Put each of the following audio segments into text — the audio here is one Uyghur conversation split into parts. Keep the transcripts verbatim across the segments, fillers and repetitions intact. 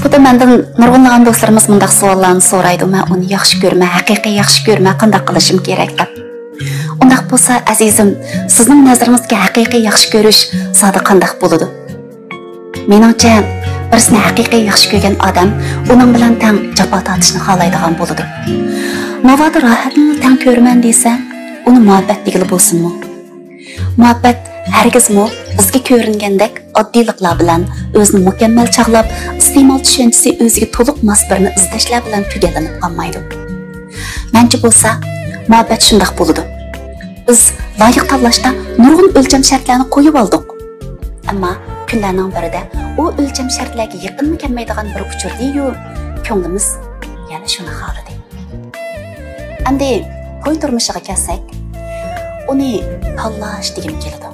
خۇددى مەندىن نۇرغۇنلىغان دوستلىرىمىز مۇنداق سوئاللارنى سورايدۇ، مەن ئۇنى ياخشى كۆرمە، ھەقىقىي ياخشى كۆرمە، قانداق قىلىشىم كېرەك دەپ. ئۇنداق بولسا ئەزىزىم، سىزنىڭ نەزىرىڭىزدىكى ھەقىقىي ياخشى كۆرۈش زادى قانداق بولىدۇ؟ مېنىڭچە، بىرسىنى ھەقىقىي ياخشى كۆرگەن ئادەم ئۇنىڭ بىلەن تەڭ جاپا تارتىشنى خالايدىغان بولىدۇ. ناۋادا راھەتنىلا تەڭ كۆرىمەن دېسە، ئۇنى مۇھەببەت دېگىلى بولسۇنمۇ؟ مۇھەببەت ھەرگىزمۇ بىزگە كۆرۈنگەندەك ئاددىيلىقلار بىلەن ئۆزىنى مۇكەممەل چاغلاپ، ئىستېمال چۈشەنچىسى ئۆزىگە تولۇق ماس بىرنى ئىزدەشلەر بىلەن تۈگەنلىنىپ قالمايدۇ. مەنچە بولسا، مۇھەببەت شۇنداق بولىدۇ. بىز لايىق تاللاشتا نۇرغۇن ئۆلچەم شەرتلەرنى قويۇپ ئالدۇق. ئەمما كۈنلەرنىڭ بىرىدە ئۇ ئۆلچەم شەرتلەرگە يېقىنمۇ كەلمەيدىغان بىر ئۇچۇر دېيۇ، كۆڭلىمىز يەنە شۇنى خالىدى. ئەمدى توي تۇرمۇشىغا كەلسەك، ئۇنى تاللاش دېگۈم كېلىدۇ.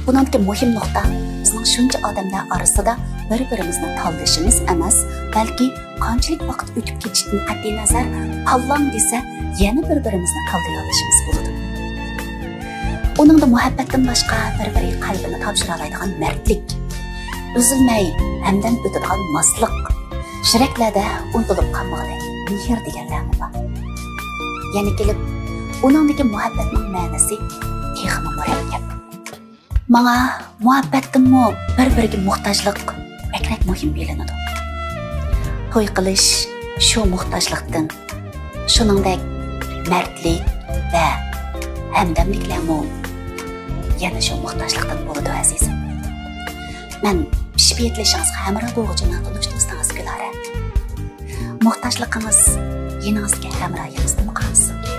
بۇنىڭدىكى مۇھىم نۇقتا بىزنىڭ شۇنچە ئادەملەر ئارىسىدا بىر-بىرىمىزنى تاللىشىمىز ئەمەس، بەلكى قانچىلىك ۋاقىت ئۆتۈپ كېتىشتىن قەتئىينەزەر، تاللاڭ دېسە، يەنە بىر-بىرىمىزنى تاللىيالىشىمىز بولىدۇ. ئۇنىڭدا مۇھەببەتتىن باشقا بىر-بىرىگە قەلبىنى تاپشۇرالايدىغان مەردلىك، ئۈزۈلمەي ھەمدەم ئۆتىدىغان ماسلىق، يۈرەكلەردە ئۇنتۇلۇپ قالمىغۇدەك مېھىر دېگەنلەرمۇ بار. يەنە كېلىپ، ئۇنىڭدىكى مۇھەببەتنىڭ مەنىسى تېخىمۇ مۇرەككەپ. ماڭا مۇھەببەتتىنمۇ بىر-بىرىگە موھتاجلىق بەكرەك مۇھىم بىلىنىدۇ. توي قىلىش شۇ موھتاجلىقتىن، شۇنىڭدەك مەردلىك ۋە ھەمدەملىكلەرمۇ يەنە شۇ موھتاجلىقتىن بولىدۇ، ئەزىزىم. مەن پىشىپ يېتىلىشىڭىزغا ھەمراھ بولغۇچى ناتونۇش دوستىڭىز گۈلارە. موھتاجلىقىڭىز يېنىڭىزدىكى ھەمراھىڭىزدىمۇ قالسۇن.